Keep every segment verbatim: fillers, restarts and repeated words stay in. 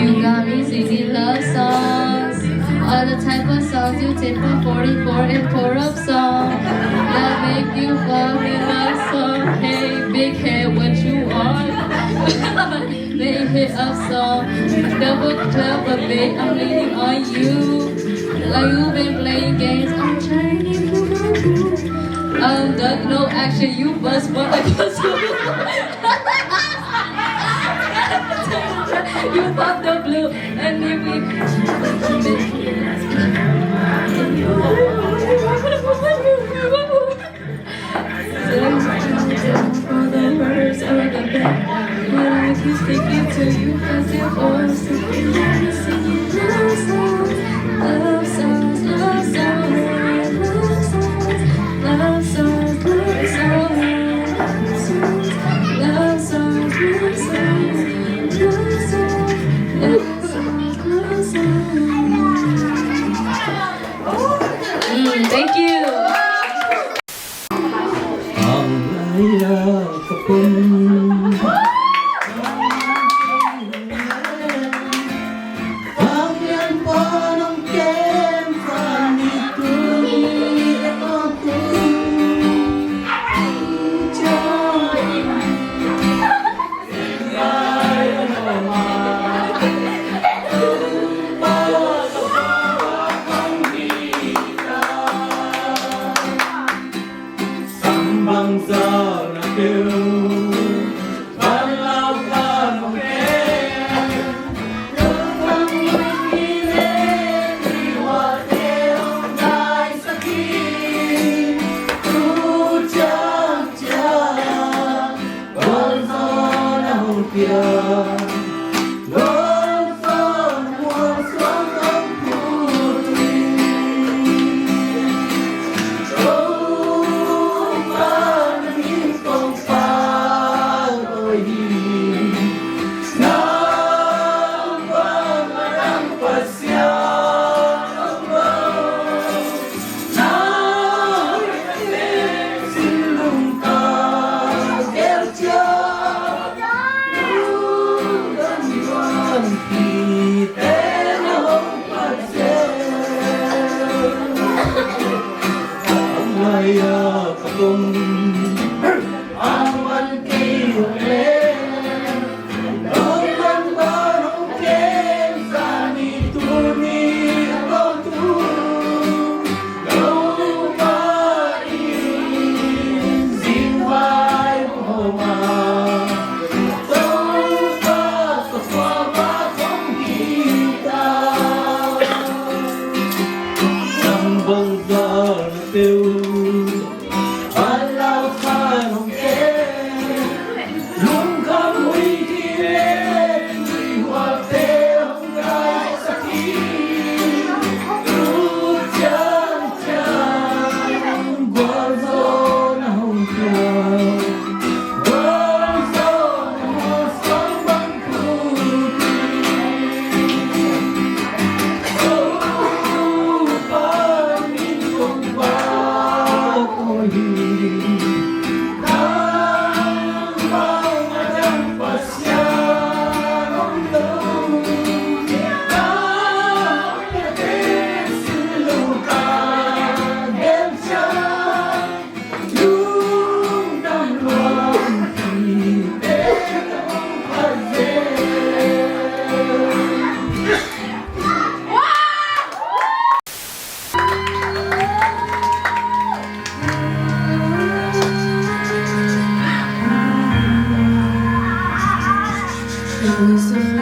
You got me singing love songs. All the type of songs you take from forty-four and pour up song that make you fall in love song. Hey, big head, what you want? They hit up song. Double club, but babe, I'm leaning on you. Like you been playing games, I'm trying to do. Um, the, no action, you bust one, I bust two. You pop the blue, and then we. For the birds or the band, but I keep sticking to you 'cause you're always singing love songs, love songs, love songs, love songs, love songs, love songs, love songs, love songs, love songs, love songs, love songs, love songs. Mm, thank you. Rising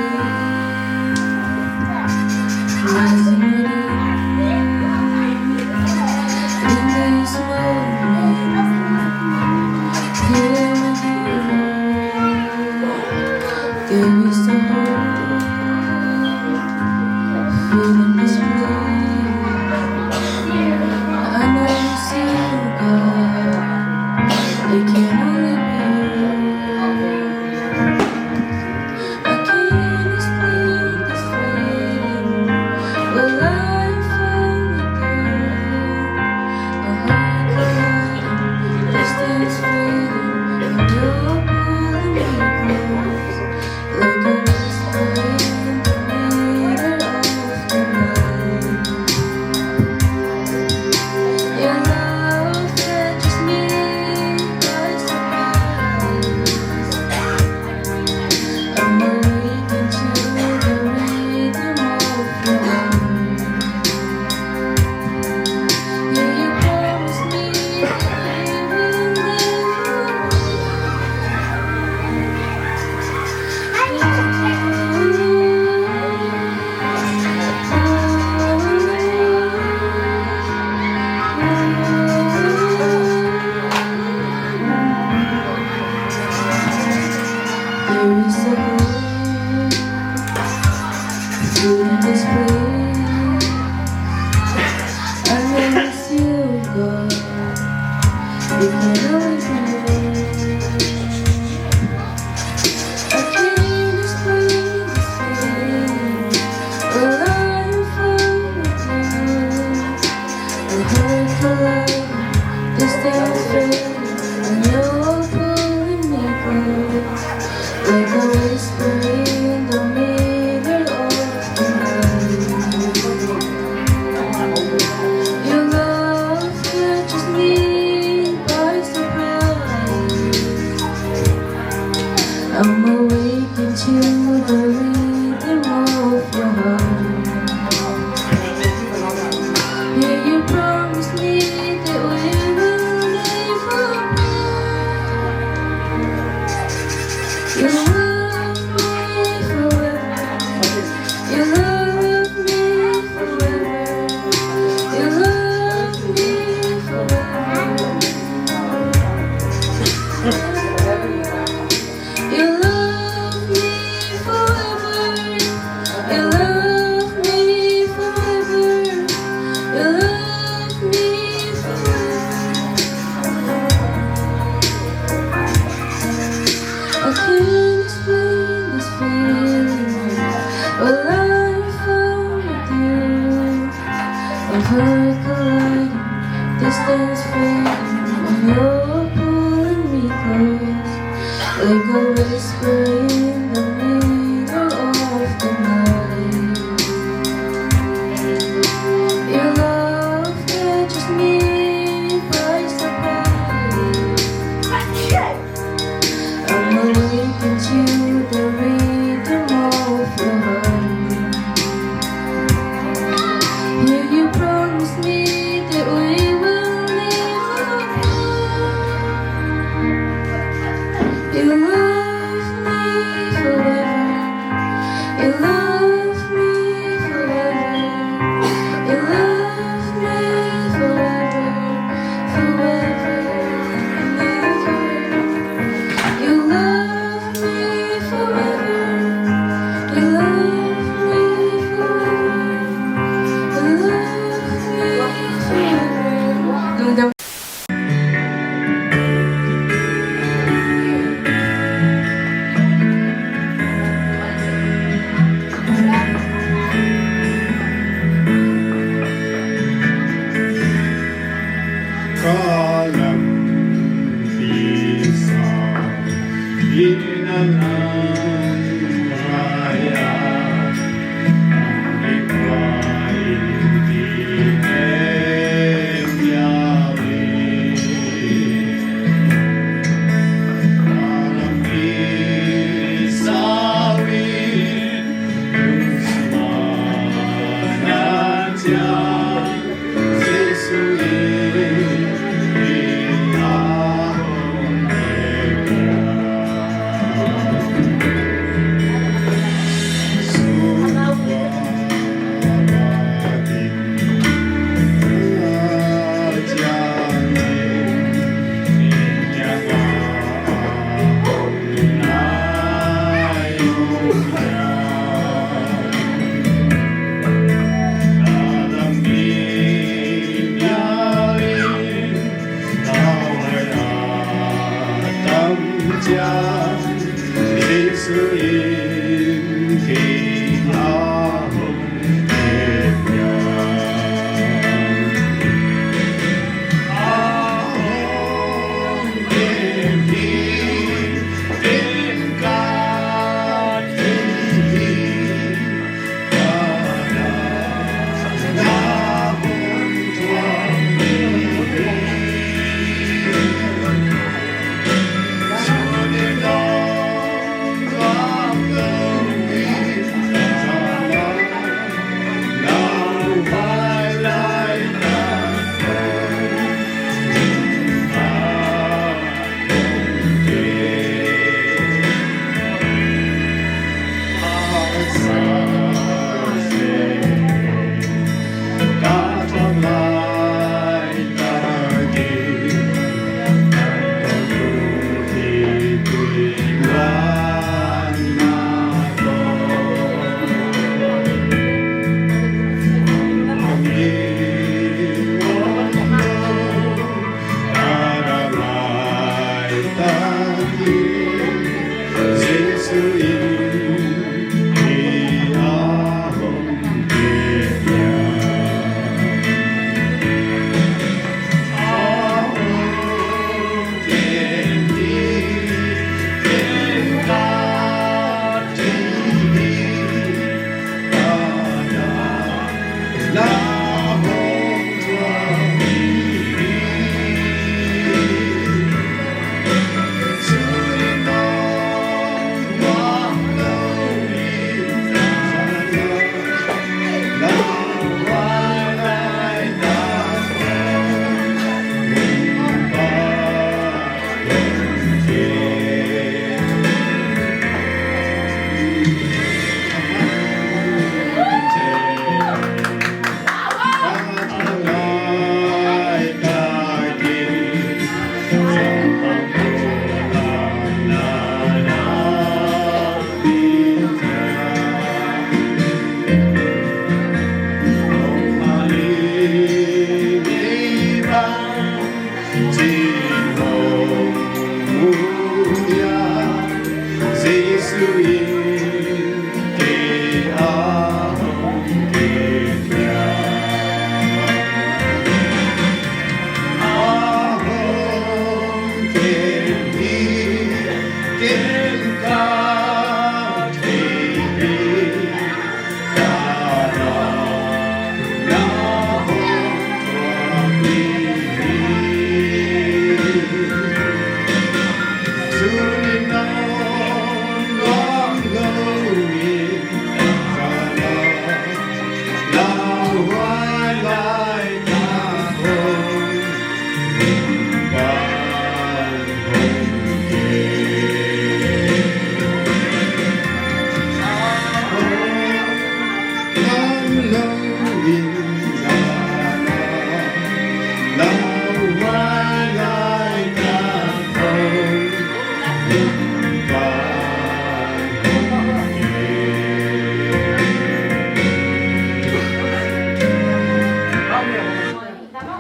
within, in this moment, here with you, there is a hope, feeling this place. I know you see God, it can only be. I can't explain this feeling. Well, I'm falling down. A heart colliding, distance fading, and you're pulling me close, like a whisper in the middle of the night. Your love catches me by surprise. I'm awakened to the rhythm of your love. Yeah, you promised me that we will never part. There is a hope in this place. I miss you, God. If I know you, I can't explain this feeling. Well, I am fine with you. A heart colliding, distance fading, and you're pulling me close, like a whisper in the middle of the night. Your love catches me by surprise. I'm awakened to the rhythm of your heart. Yeah, you promised me that we will never part. You love me forever. You love me forever. You love me forever. You love me forever. You love me forever. You love me forever. I can't explain this feeling. Well, I'm fine with you. A heart colliding, distance fading, and you're pulling me close, like a whisper in the middle of the night. Your love catches me by surprise. I'm awakened to the rhythm of your heart. Yeah, you promised me that we will never part. You love me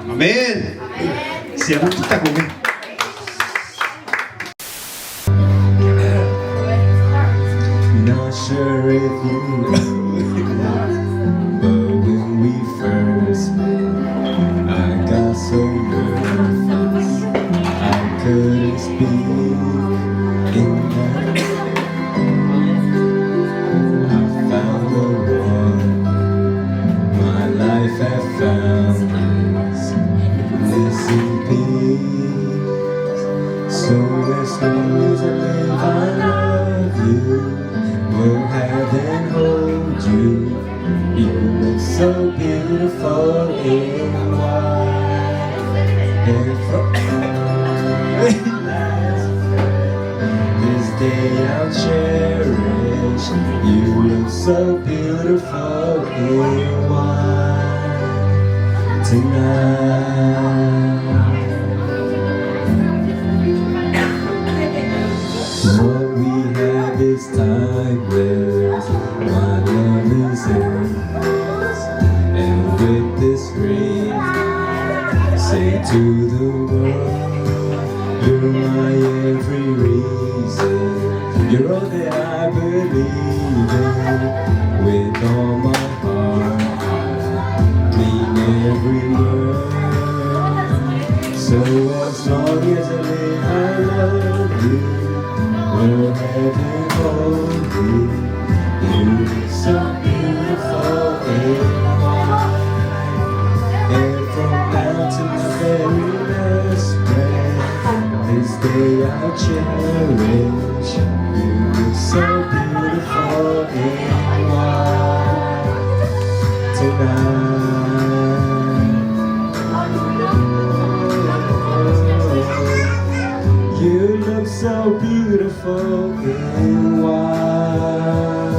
Amen. Siam taktak uh. Not sure if you know, but when we first met, I got so nervous I couldn't speak. In that I found the one my life had found is missing piece. So as long as I live, I love you. Will have and hold you. You look so beautiful in white. Therefore, this day I'll cherish. You look so beautiful in white tonight. What we have This time with my love is endless, and with this ring, say to the world, you're my every reason. You're all that I believe in. With all my heart, I mean every word. So as long as I live, I love you. Will heaven hold you? You look so beautiful in white. And from now to the very last breath, this day I'll cherish. You look so beautiful in white tonight. You look so beautiful in white.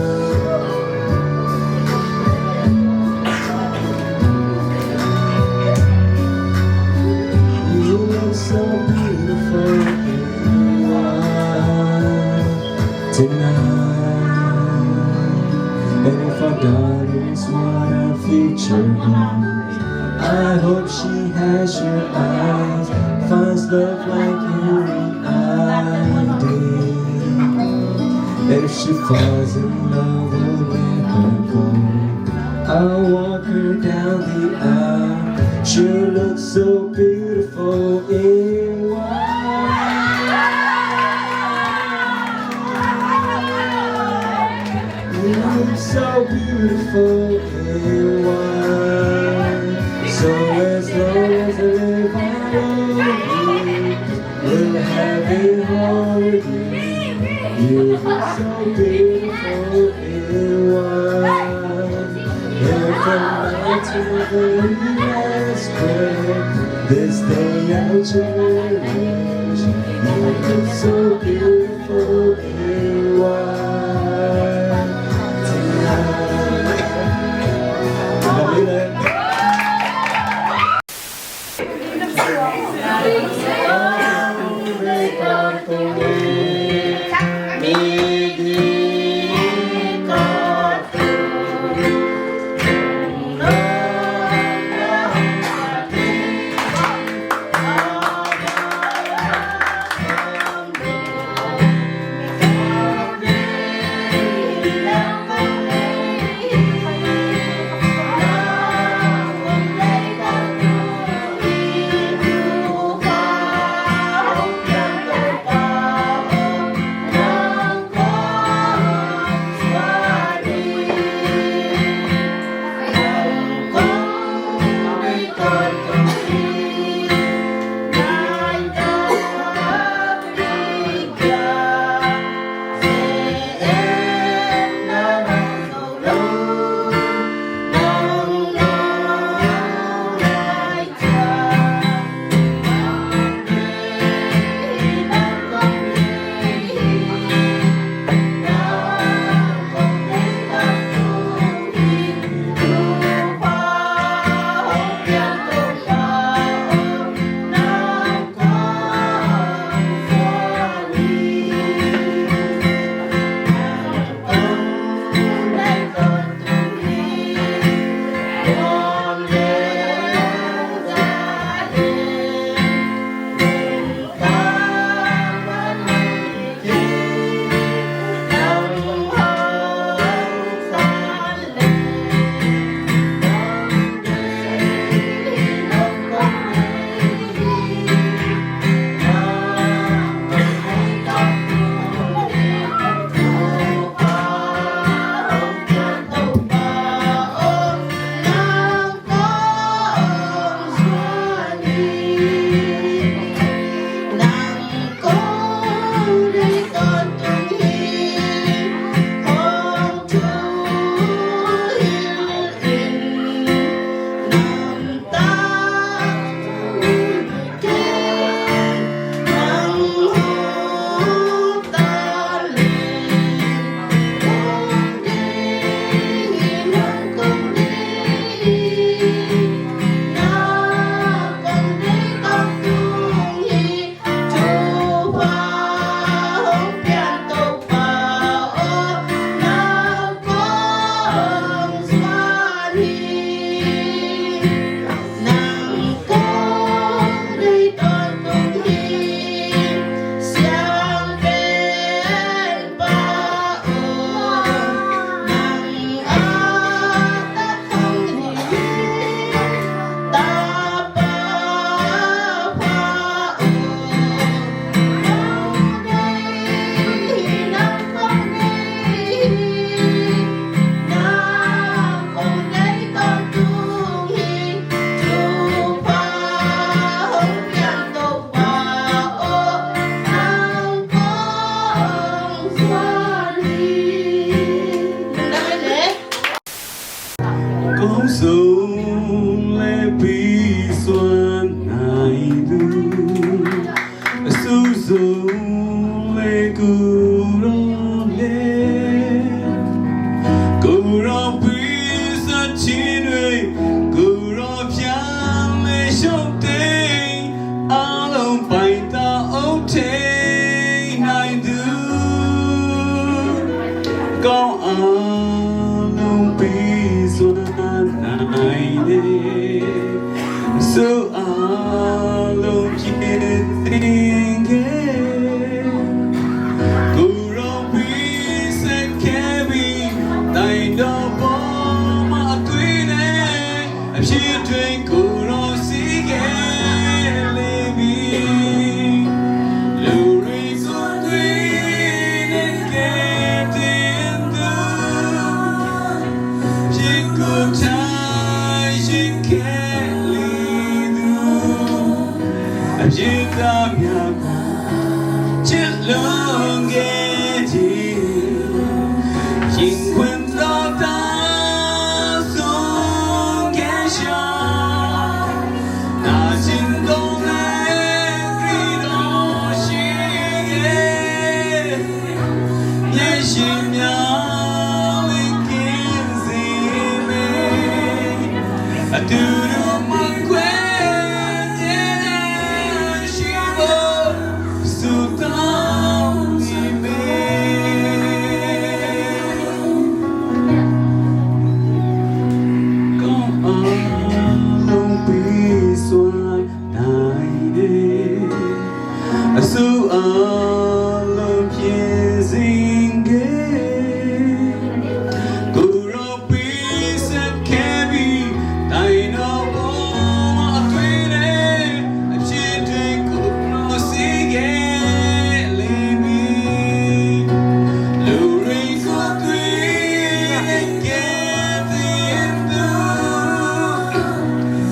You look so beautiful in white tonight. And if our daughters want a future home, I hope she has your eyes, finds love like you and I did. If she falls in love, we'll let her go. I'll walk her down the aisle. She'll look so beautiful in white. You look so beautiful in white. So as long as I live, I love you. Will heaven hold you? You look so beautiful in white. And from now to the very last breath, this day I'll cherish. You look so beautiful in white tonight. Lovely, lovely. ကောင်းအားလုံးပြီးစွာနိုင်တယ်။ ဆိုအားလုံးဖြစ်ခြင်းကဲ့သို့ ကိုယ်တော်ပြီးဆက်ခဲ့ပြီး၊ တိုင်တော်ပေါ်မှာအသွေးနဲ့ အပြစ်တွေကိုယ်တော်စင်ကြယ်လေပြီ။ လူတွေကိုသွေးနဲ့ကယ်တင်သူ၊ အပြစ်ကိုထမ်းရင်ကယ်လေသူ၊ အပြစ်သားများကို ချစ်လွန်ခဲ့ခြင်း၊ ရင်ခွင်သောသားဆုံးခဲ့ရာ၊ နာကျင်သောလမ်းတွေတော်ရှိရဲ့၊ မျက်ရည်များလင်ကင်းစေမယ်။ အတူတူမခွဲတဲ့ရှိဖို့ ဆုတောင်းနေမယ်။ ကောင်းအားလုံးပြီးစွာနိုင်တယ်။ အဆိုးအားလုံးပြင်ဆင်ခဲ့၊ ကိုယ်တော်ပေးဆက်ခဲ့ပြီး၊ တိုင်တော်ပေါ်မှာအသွေးနဲ့ အပြစ်တွေကိုယ်တော်စင်ကြယ်လေပြီ။ လူတွေကိုသွေးနဲ့ကယ်တင်သူ၊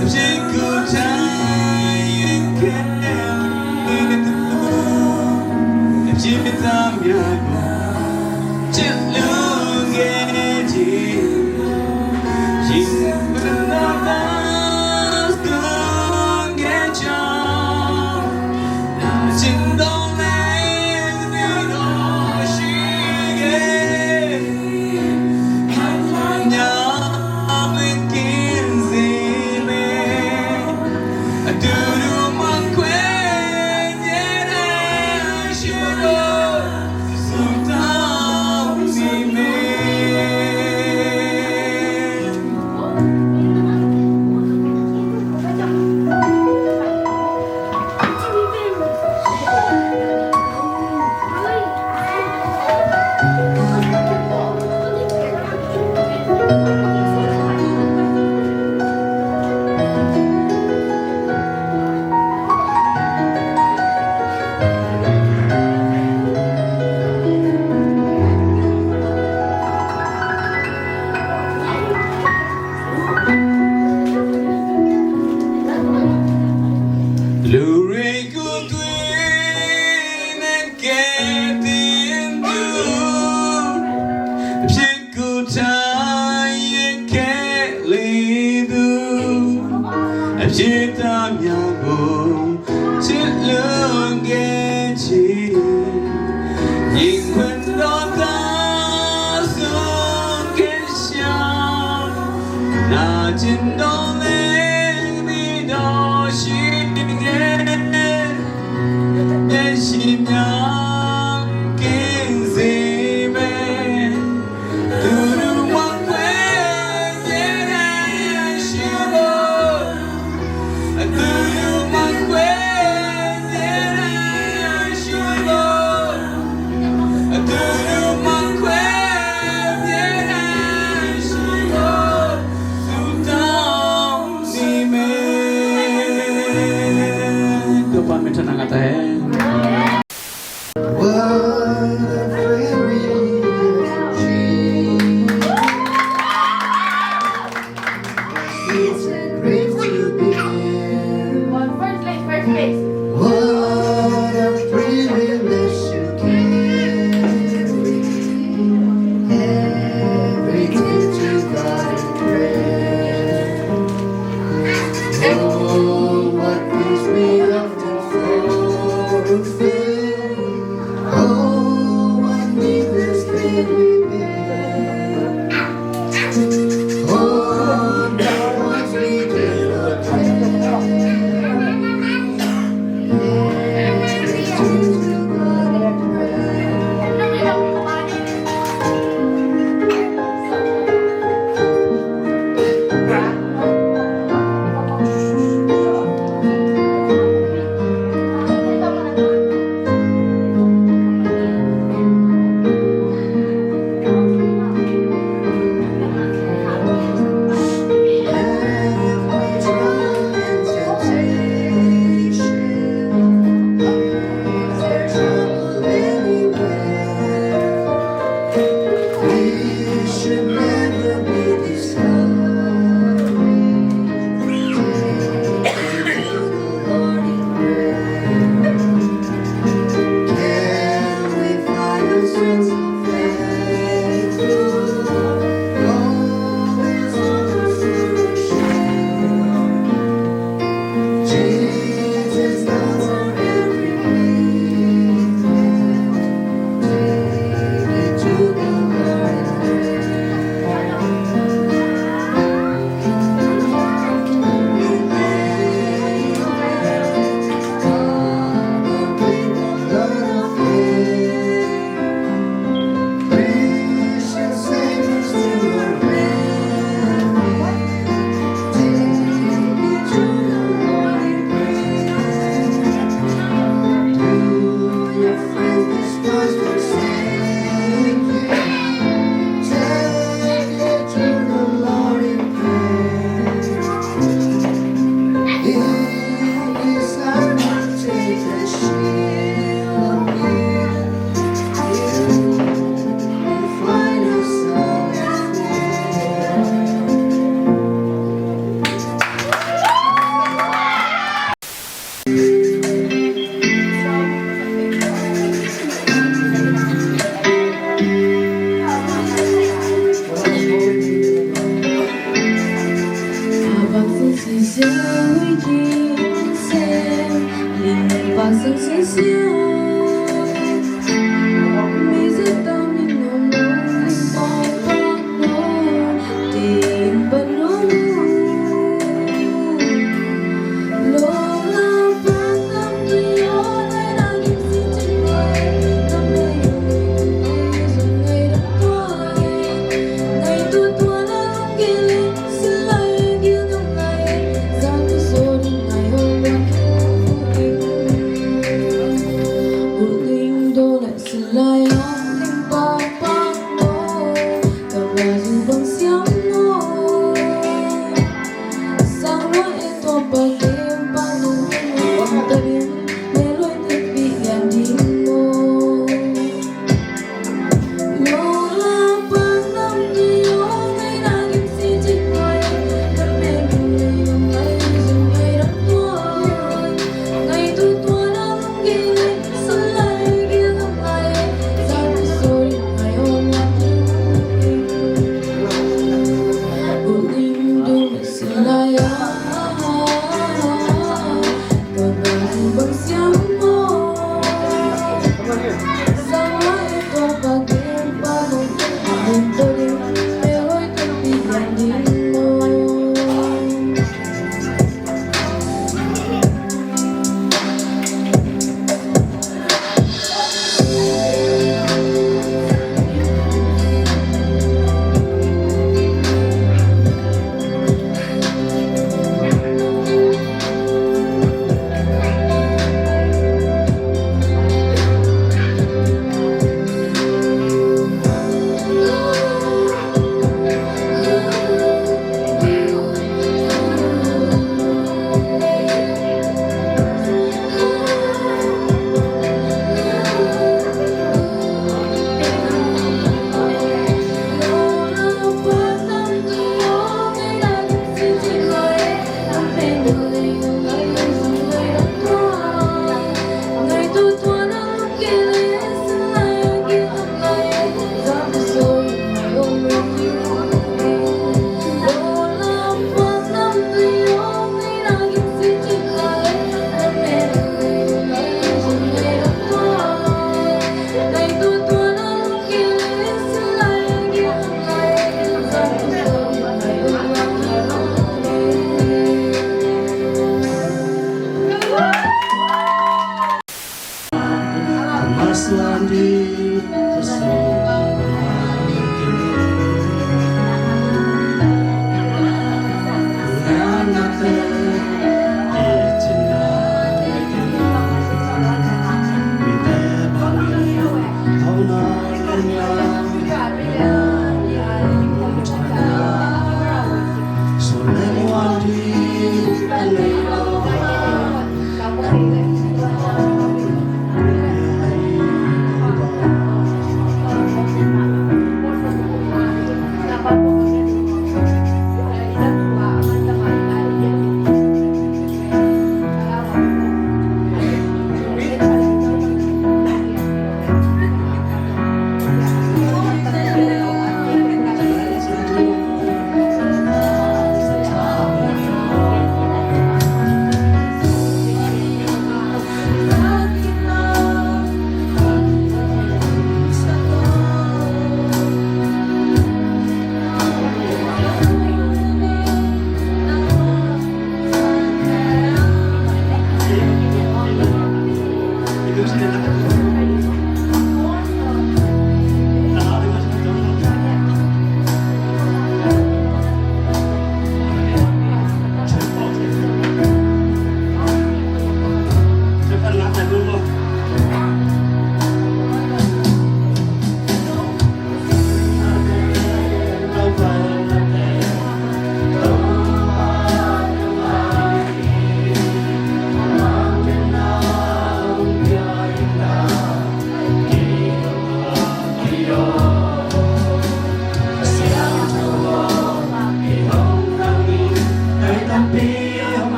အပြစ်ကိုထမ်းရင်ကယ်တင်သူ၊ အပြစ်သားများကို ချစ်လွန်ခဲ့ခြင်း၊ ရင်ခွင်သောသားဆုံးခဲ့ရာ၊ နာကျင်သောလမ်းတွေတော်ရှိရဲ့၊ မျက်ရည်များလင်ကင်းစေမယ်။ အတူတူမခွဲတဲ့ရှိဖို့ ဆုတောင်းနေမယ်။ လူတွေကိုသွေးနဲ့ကယ်တင်သူ၊ အပြစ်ကိုထမ်းရင်ကယ်လေသူ၊ အပြစ်သားများကို ချစ်လွန်ခဲ့ခြင်း၊ ရင်ခွင်သောသားဆုံးခဲ့ရာ၊ နာကျင်သောလမ်းတွေတော်ရှိရဲ့၊ မျက်ရည်များကင်းစေမယ်။ သူတို့မခွဲ့တဲ့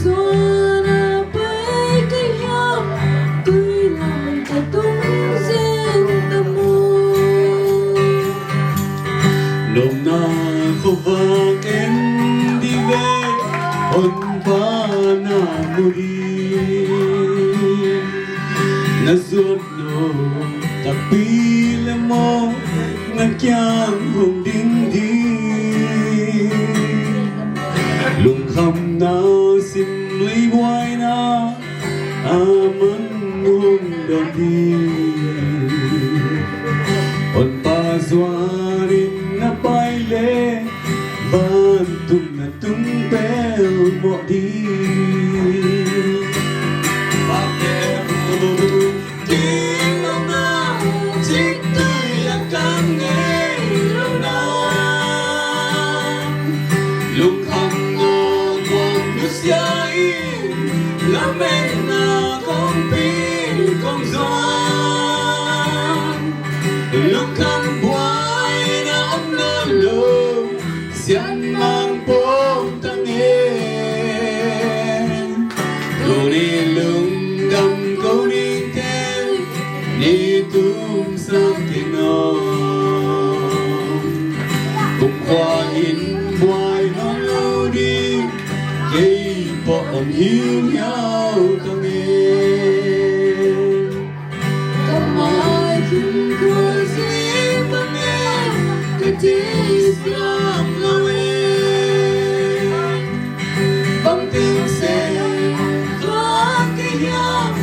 Tua na pai ka hiam, tui lam ka tung zen ta maw? Nopna khuavak en dih ve, Honpa na mu ding. Na zuat lo takpi le maw, na kiang hong ding ding. Lungkhamna sim leibuaina, aman hong dawn ding. Honpa zuanin na pai le, vantung na tung pelmawh ding. Lungkhamna kuang nusia in, lametna kongpi kong zuan. Lungkham buaina om nawn lo, sianmang pawng tang e. Tuni lungdam ko dingte, ni tumsak kei nawn. Kumkhua in buai nawn lo ding, kei pawh om hiuhiau tang e. Ka mai khum khual zui bang e, ka theisiam lo e. Bang teng sem kha ka hiam,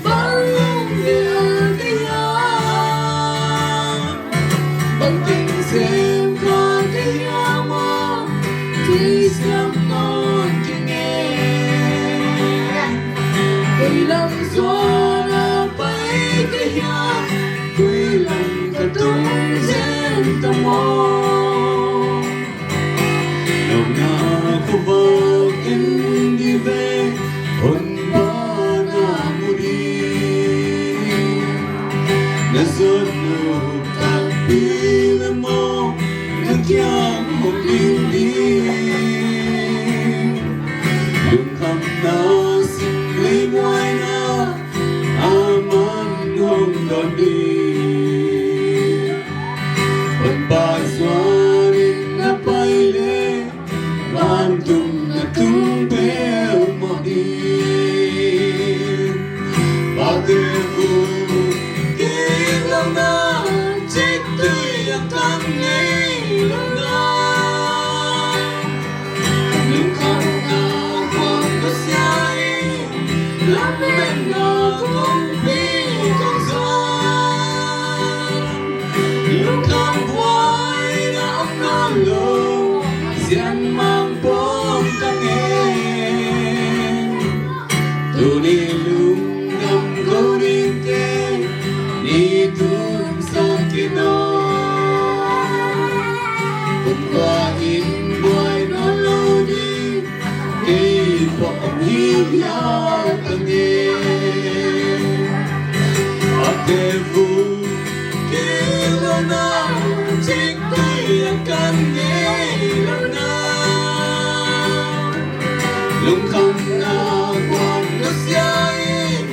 bang lungdam ka hiam. Bang teng sem kha ka hiam aw, theisiam nawn keng e. Koi lam zuan a pai ka hiam, koi lam ka tung zen ta maw? Nopna khuavak en dih ve, Honpa na mu ding. Na zuat lo takpi le maw, na kiang hong ding ding. Lungkhamna sim leibuaina, aman hong dawn ding. Honpa zuanin na pai le, vantung na tung pelmawh ding. Pate vung kik lohna, ciktui a kam ngei lohna. Lungkhamna kuang nusia in, lametna kongpi kong zuan. Lungkham buaina om nawn lo, sianmang pawng tang e. Tuni lungdam ko dingte, ni tumsak kei nawn. Kumkhua in buai nawn lo ding, kei pawh om hiuhiau tang e. Pate vung kik lohna, ciktui a kam ngei lohna. Lungkhamna kuang nusia in,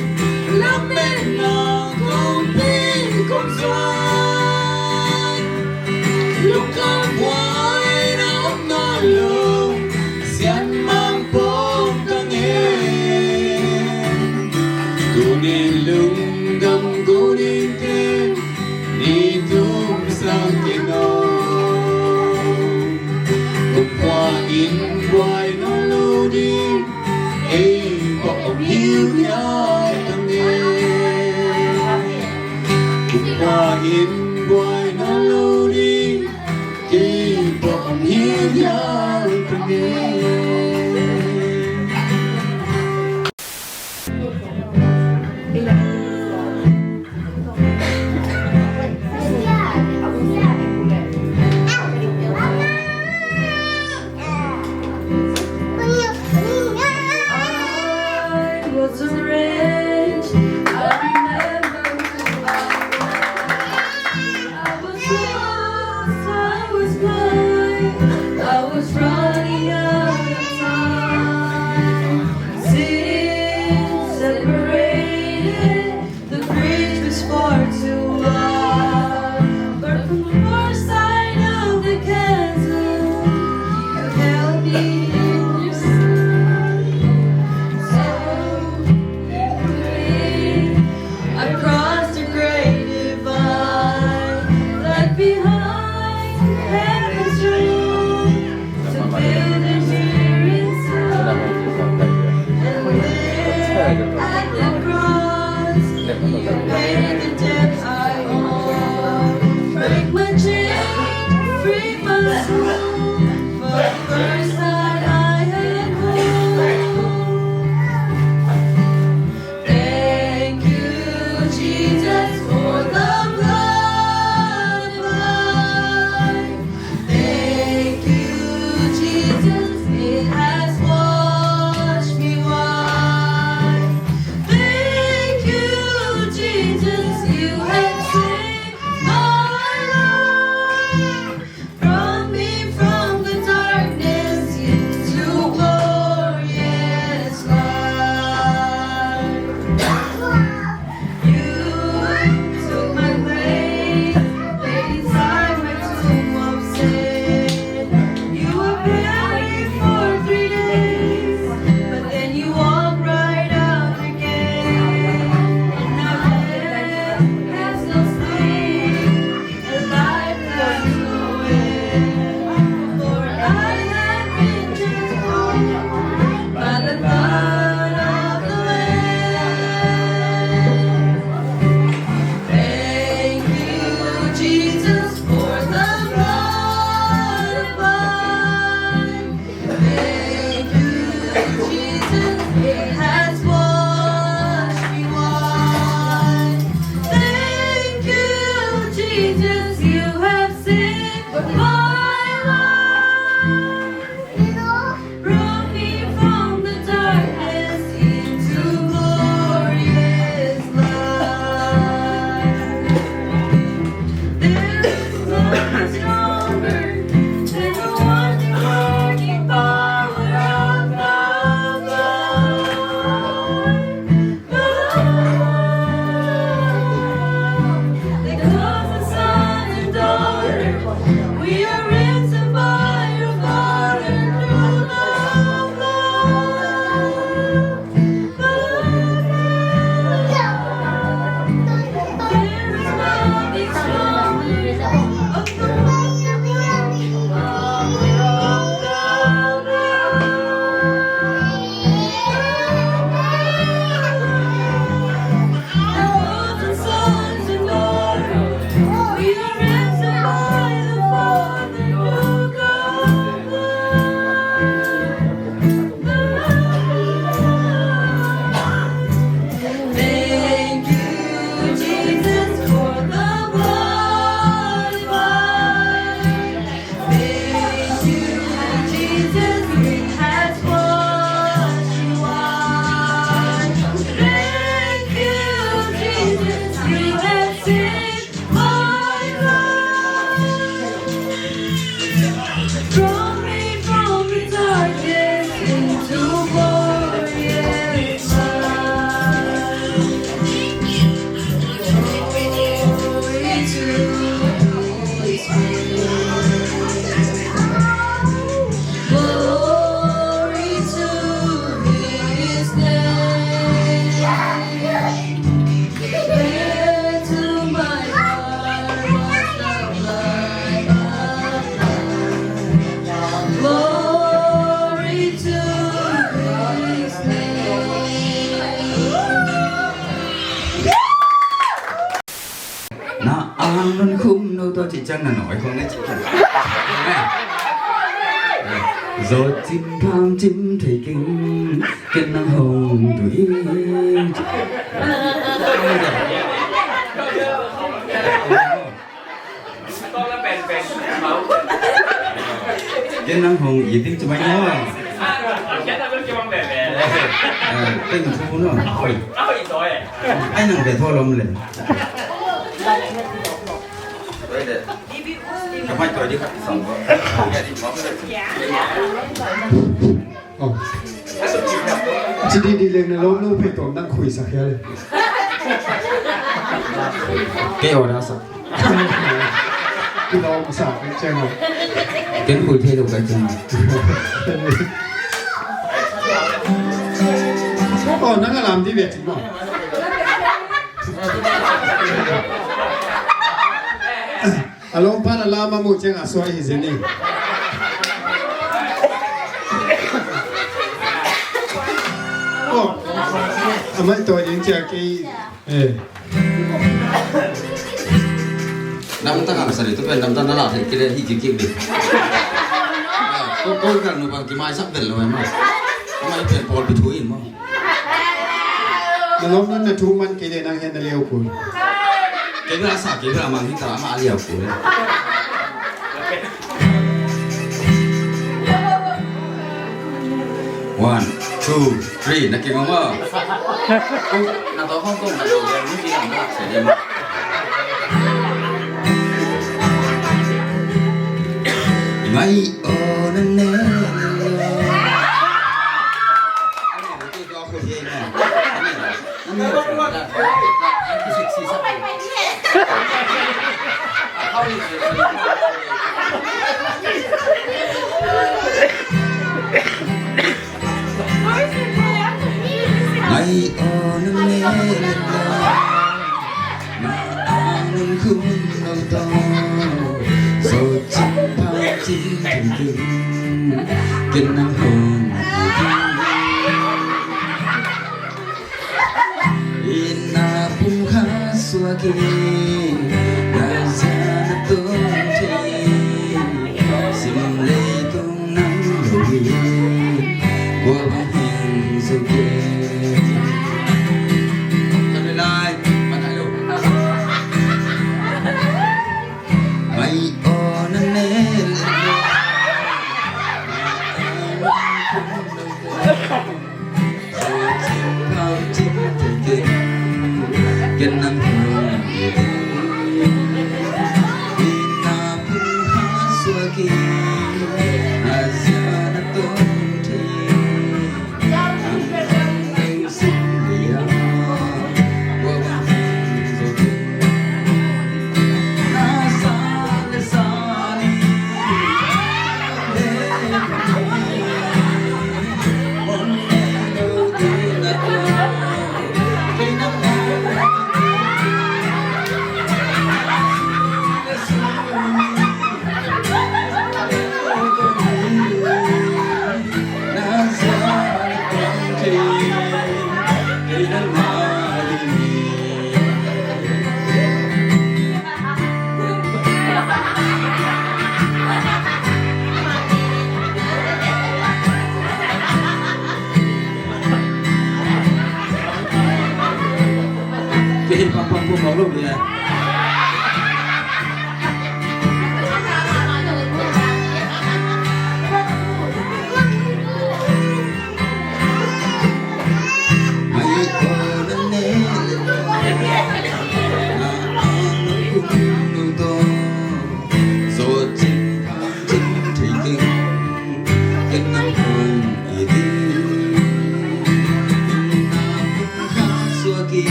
lametna kongpi kong zuan. Lungkham buaina om nawn lo, sianmang pawng tang e. Tuni lungdam ko dingte, ni tumsak kei nawn. Kumkhua in buai nawn lo ding, kei pawh om hiuhiau tang e. Kumkhua in buai nawn lo ding, kei pawh om hiuhiau tang e. I was a wretch. I remember who I was. I was lost, I was blind, I was running out of time. Ang nun khum no to ci ciang na noi khong na ci. Zo cim phang cim thei king, ken nang hong du ing. Ken nang hong i ding ci mai no. Ken thu no. Ai nang ve tho lom le. Ka mai toi di khat song ko. Ci di di leng na lom lo phe tom nang khui sak hia le. Kei order sak. Ki lom sak kei ciang lo. Ken khui thei lo kei ciang. Oh, nang a lam di ve ci mo. A lawmpa na lam a muh ciang a suai hi zen hi. Oh, a mai tawi ding ciang kei. Eh. Namtak ang sa dito, pen namtak na la thei kile hi kik kik di. Ko ko kan nu bang ki mai sak del lo ma. Mai pen pol bi thu in mo. Na lawm nun na thu man kei le nang hen na liau kul. Kei bel a sa, kei bel a mang hi ta, ama a liau kul. One, two, three, na kingong a. Na to Hong Kong na to, na kingong a, sa dem. Mai o na ne. Mai o na ne le na. Mai o na khum lo to. So chin pa chin chin chin. Ken nang hong. Ina pum kha suak in, na zia na tun thei in, sim leitung nang lo in, gua bang hing zo ke. Kan lai, man ai lo. Mai o na ne le. Kei hi pang pang pang lo le.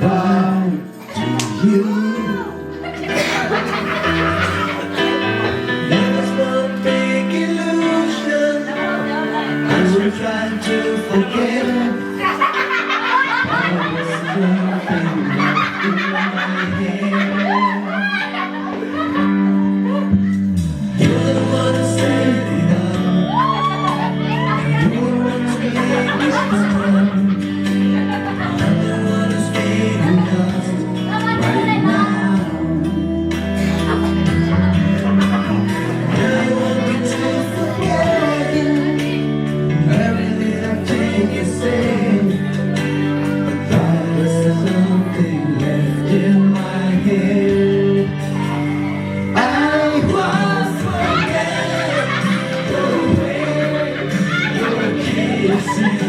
Bye to you. There was one big illusion I was trying to forget. There was nothing left in my head. You're the one who's standing up. You're the one who's making me smile. I'm the one who's feeling lost right now. I want you to forget every little thing you said. But there's something left in my head. I won't forget the way you're kissing.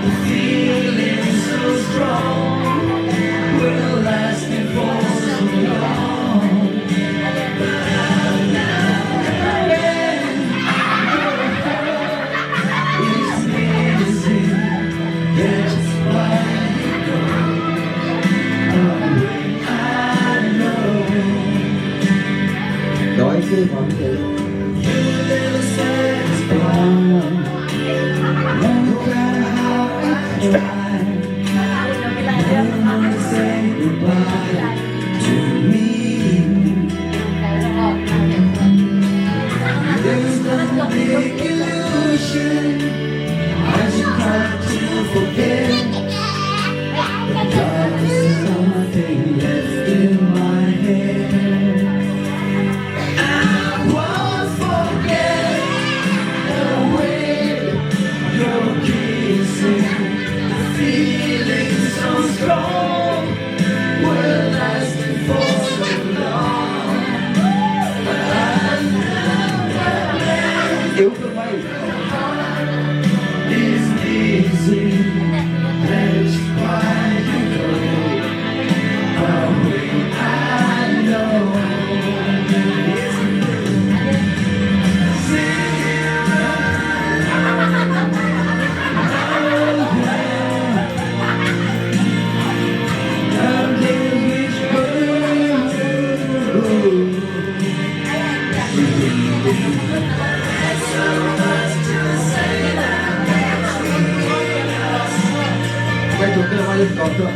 The feeling so strong, we're lasting for so long. But I'll never let go. It's amazing, that's why you go away. I know. Đói chứ còn gì. You never satisfy. No matter how I try, no one say goodbye to me. There's no big illusion as you try to forget. But there's something left in my head. I won't forget the way you're kissing. The feeling so strong, we're lasting for so long. But I never let go. It's easy, that's why you go away. I know. Quay chụp cái này qua lên cột thôi.